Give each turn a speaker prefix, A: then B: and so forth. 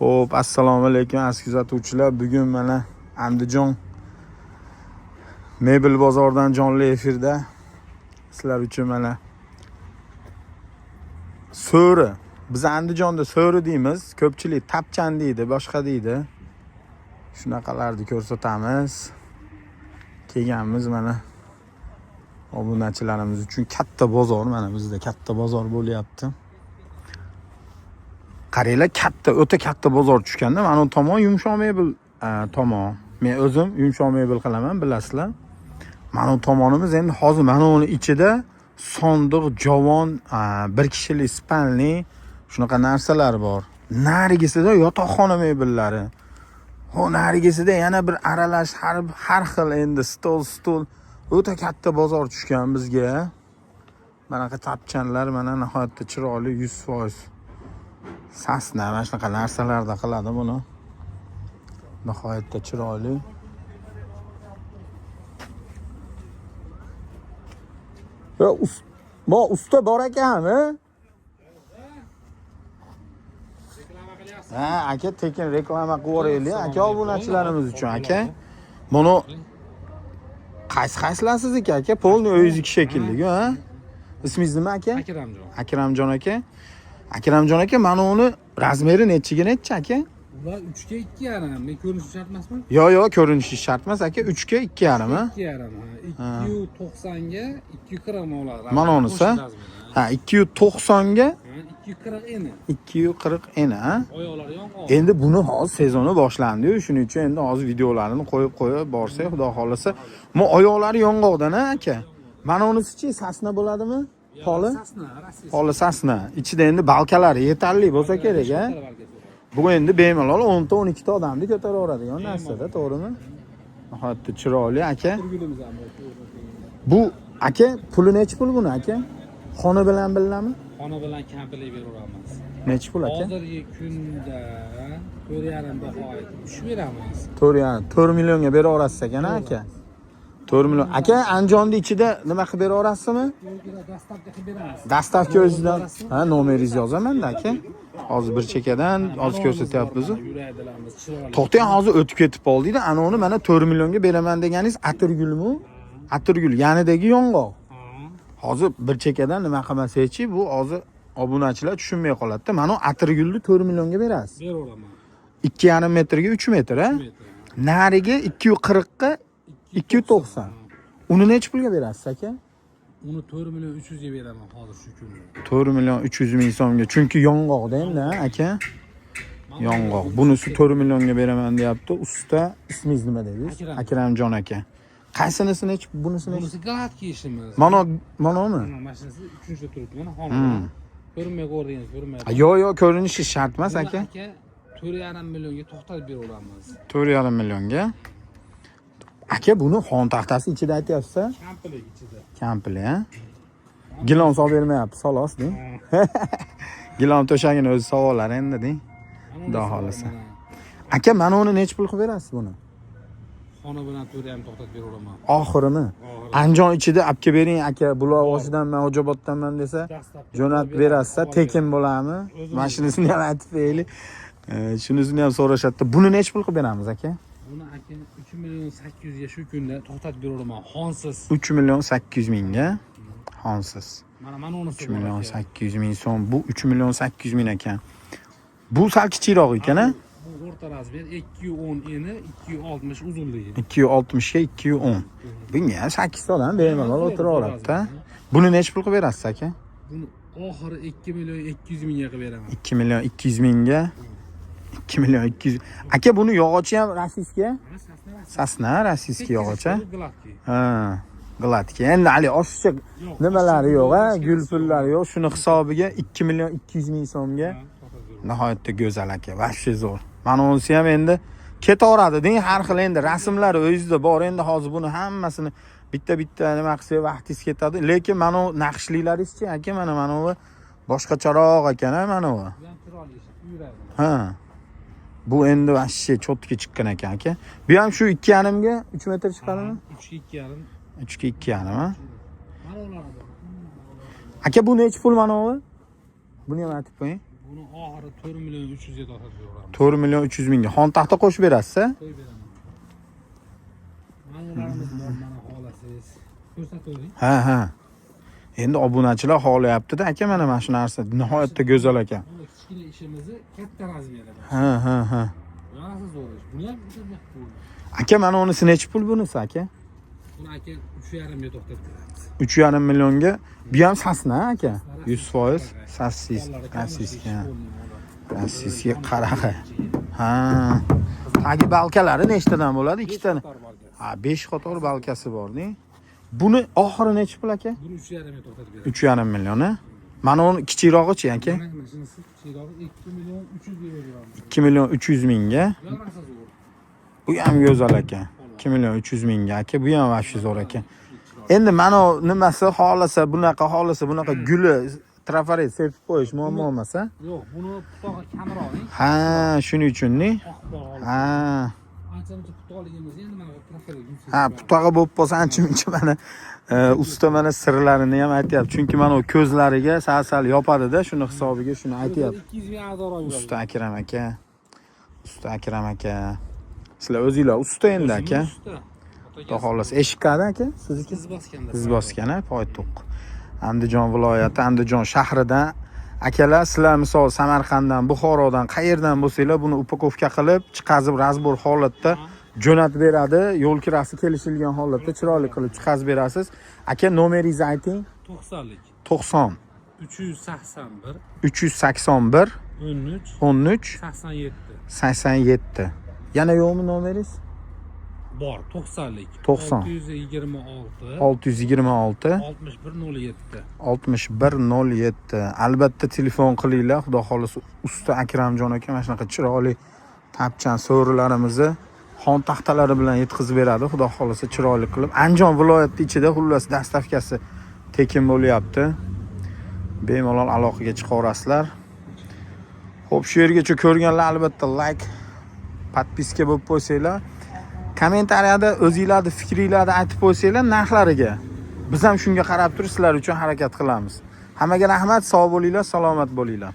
A: Xo'p, assalomu alaykum aziz kuzatuvchilar. Bugun mana Andijon mebel bozoridan jonli efirda sizlar uchun mana so'ri. Biz Andijonda so'ri deymiz. Ko'pchilik tapchan deydi, boshqa deydi. Shunaqalarni ko'rsatamiz. Kelganmiz mana obunachilarimiz uchun katta bozor, mana bizda katta bozor bo'lyapti. Qaranglar, katta, o'ta katta bozor tushganda mana u tomon yumshoq mebel tomon. Men o'zim yumshoq mebel qilaman, bilasizlar. Mana u tomonimiz endi hozir mana uni ichida sondiq, javon, bir kishilik спальный shunaqa narsalar bor. Narigisida yotoqxona mebellari. Ho, narigisida yana bir aralash har xil endi stol, stul, o'ta katta bozor tushgan bizga. Manaqa tapchanlar mana nihoyatda chiroyli, 100% sasna, mana shunaqa narsalarda qiladi buni. Nihoyatda chiroyli. Yo, bo usta bor ekanmi? Ha, aka, tekin reklama qilib yuboraylik, aka, obunachilarimiz uchun, aka. Buni qaysi qaysilar sizniki, aka? Полный o'zingizniki shekilli, ha? Ismingiz nima, aka?
B: Akramjon.
A: Akramjon aka. Akramjon aka, mana uni razmeri nechiga nechi, aka?
B: Ular 3 ga 2,5. Men ko'rinishi shart emasmi?
A: Yo'q, yo'q, ko'rinishi shart emas, aka. 3 ga 2,5, ha?
B: 2,5, ha. 290 ga 240 bo'ladi.
A: Mana unisi?
B: Qo'shib razmeri,
A: Ha, 290 ga
B: ha. 240 eni.
A: 240 eni, ha?
B: Oyoqlari yong'oq.
A: Endi buni hozir sezoni boshlandi-yu, shuning uchun endi hozir videolarini qo'yib qo'yib borsak, xudo xohlasa. Bu oyoqlari yong'oqdan, ha, aka? Mana unisichi sasna bo'ladimi? Poli?
B: Sasna, Rossiya.
A: Poli sasna. Ichida endi balkalari yetarli bo'lsa kerak, ha? Bu endi bemalol 10 ta 12 ta odamni ko'taraveradigan narsada, to'g'rimi? Nihoyatda chiroyli, aka.
B: Turgulimiz ham bor.
A: Bu aka, puli nechi pul buni, aka? Xona bilan billami?
B: Xona bilan komplekt beraveramiz.
A: Nechi pul, aka?
B: Hozirgi kunda 4,5 baho aytib tushib beramiz.
A: 4, yani 4 millionga bera olasiz ekan, aka. 4 million. Aka, Andijonni ichida nima qilib bera olasizmi?
B: Yo'q, доставка qilib beramiz.
A: Доставка o'zidan. Ha, nomeringizni yozaman-da, aka. Hozir bir chekkadan hozir ko'rsatyapmiz.
B: Yuradilarimiz chiroyli.
A: To'xtang, hozir o'tib ketib qoldikda. Ana uni mana 4 millionga beraman deganingiz atirgulmi? Atirgul yanidagi yong'oq.
B: Ha.
A: Hozir bir chekkadan nima qilmasakchi, bu hozir obunachilar tushunmay qoladi-da. Mana u atirgulni 4 millionga berasiz.
B: Beraveraman.
A: 2,5 metrga 3 metr, ha?
B: Metr.
A: Narigi 240 ga 290. Uni nechi pulga berasiz, aka?
B: Uni 4 million 300 ga beraman hozir shu kunda.
A: 4 million 300 ming so'mga. Chunki yong'oqda endi, ha, aka? Yong'oq. Bunisi 4 millionga beraman deyapti. Usta, ismingiz nima dedingiz?
B: Akram.
A: Akramjon aka. Qaysinisi nechi? Bunisi nechi?
B: Bunisi гладкий ishimiz.
A: Mana manami?
B: Mana mashinasi uchinchida turibdi, mana xonada. Ko'rinmay ko'rdingiz, ko'rinmay.
A: Yo'q, yo'q, ko'rinishi shart emas,
B: Buni
A: aka.
B: Aka 4,5 millionga to'xtatib beraveramiz.
A: 4,5 millionga. Aka, buni xon taxtasi ichida aytyapsiz?
B: Komplekt ichida.
A: Kampli, ha? Gilon solib bermayapti, xolos deng. Gilon to'shagini o'zi savolar endi deng.
B: Mana
A: Xudo
B: unisi bor,
A: xohlasa.
B: mana.
A: Aka, mana uni nechi pul qilib berasiz buni?
B: Xona bilan 4,5 to'xtatib beraveramiz.
A: Oxirini.
B: Oxiri.
A: Andijon ichida olib kelib bering aka, Buloqboshidanman, Xo'joboddanman desa,
B: Доставка
A: jo'natib
B: qilib
A: berasizda,
B: beramiz.
A: tekin bo'ladimi?
B: O'zimiz.
A: Mana shunisini ham aytib beraylik. Shunisini ham so'rashadi. Buni nechi pul qilib beramiz, aka?
B: Buni aka 3 million 800 ga shu kunda to'xtatib beraveramiz. Xonsiz.
A: 3 million 800 mingga xonsiz.
B: Mana unisi
A: 3
B: bor
A: million
B: aka.
A: 800 ming so'm. Bu 3 million 800 ming ekan. Bu sal kichikroq ekan, a?
B: Bu o'rta razmer 210 eni, 260 uzunligi.
A: 260 ga 210. Bunga ham 8 ta odam bemalol o'tira oladi-da. Buni nechi pul qilib berasiz, aka?
B: Buni oxiri 2 million 200 mingga qilib beraman.
A: 2 million 200 mingga. 2 million 200. Aka, buni yog'ochi ham rossiyskiy?
B: Mana sasna rasmi.
A: Sasna rossiyskiy yog'och, a?
B: Гладкий.
A: Ha, гладкий. Endi hali oshiqcha
B: Yo'q,
A: nimalari yo'q, ha?
B: oshiqcha
A: Gul pullari yo'q. Shuni hisobiga 2 million 200 ming so'mga
B: Ha, to'xtatib beraman.
A: nihoyatda go'zal aka, вообще zo'r. Mana unisi ham endi ketaveradi deng, har xil endi rasmlari o'zida bor. Endi hozir buni hammasini bitta-bitta nima qilsak vaqtingiz ketadi. Lekin mana u naqshlilaringizchi aka, mana u boshqacharoq ekan, ha, mana u.
B: Bu ham chiroyli ish, yuradi.
A: Ha. Bu endi вообще чётко chiqqan ekan, aka. Bu ham shu 2,5 ga 3 metr chiqadimi?
B: 3 ga 2,5.
A: 3 ga 2,5, ha?
B: Mana ular bor.
A: Aka, bu nechi pul mana u? Buni ham aytib qo'ying.
B: Buni oxiri 4 million 300 ga to'xtatib beraveramiz.
A: 4 million 300 mingga. Xon taxta qo'shib berasiz, a?
B: Qo'yib beraman. Mana ularimiz bor, mana xohlasangiz. Ko'rsatavering.
A: Ha. Endi obunachilar xohlayapti-da aka, mana shu narsa nihoyatda go'zal ekan.
B: Buni kichkina ishimizni katta размер i bor.
A: Ha, ha, ha.
B: Bunaqasi zo'r ish. Buni ham bitta bo'ldi.
A: Aka, mana unisi nechi pul bunisi aka?
B: Buni aka 3,5 ga to'xtatib beramiz.
A: 3,5 millionga. Bu ham sasna aka. 100% sassis, rossiyskiy. Rossiyskiy qarag'i. Ha. Tagi balkalari nechtadan bo'ladi? Ikkita. Ha, 5 qator balkasi bor, ne? Buni oxiri nechi pul aka?
B: Buni 3,5 ga to'xtatib beramiz.
A: 3,5 million, a? Mana uni kichikrog'ichi aka?
B: Mana shunisi kichikrog'i 2 million 300 ga beramiz.
A: 2 million 300 mingga.
B: Bular rosa zo'r.
A: Bu ham go'zal ekan. 2 million 300 mingga aka, bu ham вообще zo'r ekan. Endi mana u nimasi xohlasa bunaqa, xohlasa bunaqa guli trafaret sepib qo'yish muammo emas, a?
B: Yo'q, buni putog'i kamroq.
A: Ha, shuning uchun ne?
B: Oq bor.
A: Ha.
B: Ancha muncha putoqligimiz endi mana trafaret.
A: Ha, putog'i bo'lib qolsa ancha muncha mana usta mana sirlarini ham aytyapti. Chunki mana u ko'zlariga sal-sal yopadida, shuni hisobiga shuni aytyapti.
B: 200 ming arzonroq yuradi.
A: Usta Akram aka. Usta Akram aka. Sizlar o'zinglar usta endi aka.
B: Usta.
A: Xudo xohlasa. Eshik qayerda aka? Sizniki?
B: Izbosganda.
A: Izbosgan, poytaxt. Andijon viloyati, Andijon shahridan akalar, sizlar misol Samarqanddan, Buxorodan, qayerdan bo'lsanglar, buni упаковка qilib, chiqazib разбор holatda jo'natib beradi. Yo'l kirasi kelishilgan holatda chiroyli qilib chiqazib berasiz. Aka, nomeringizni ayting.
B: 90lik
A: 90
B: 381
A: 381
B: 13
A: 13
B: 87.
A: 87. Yana yo'qmi nomeringiz?
B: Bor, 90lik
A: 90.
B: 626
A: 626
B: 61 07.
A: 61 07. Albatta telefon qilinglar. Xudo xohlasa usta Akramjon aka mana shunaqa chiroyli tapchan so'rilarimizni xon taxtalari bilan yetkazib beradi. Xudo xohlasa chiroyli qilib. Andijon viloyati ichida, xullas, доставка si tekin bo'lyapti. Bemalol aloqaga chiqaverasizlar. Xo'p, shu yergacha ko'rganlar albatta like, подписка bo'lib qo'ysanglar, kommentariyada o'zinglarni fikringlarni aytib qo'ysanglar narxlariga. Biz ham shunga qarab turib sizlar uchun harakat qilamiz. Hammaga rahmat, sog' bo'linglar, salomat bo'linglar.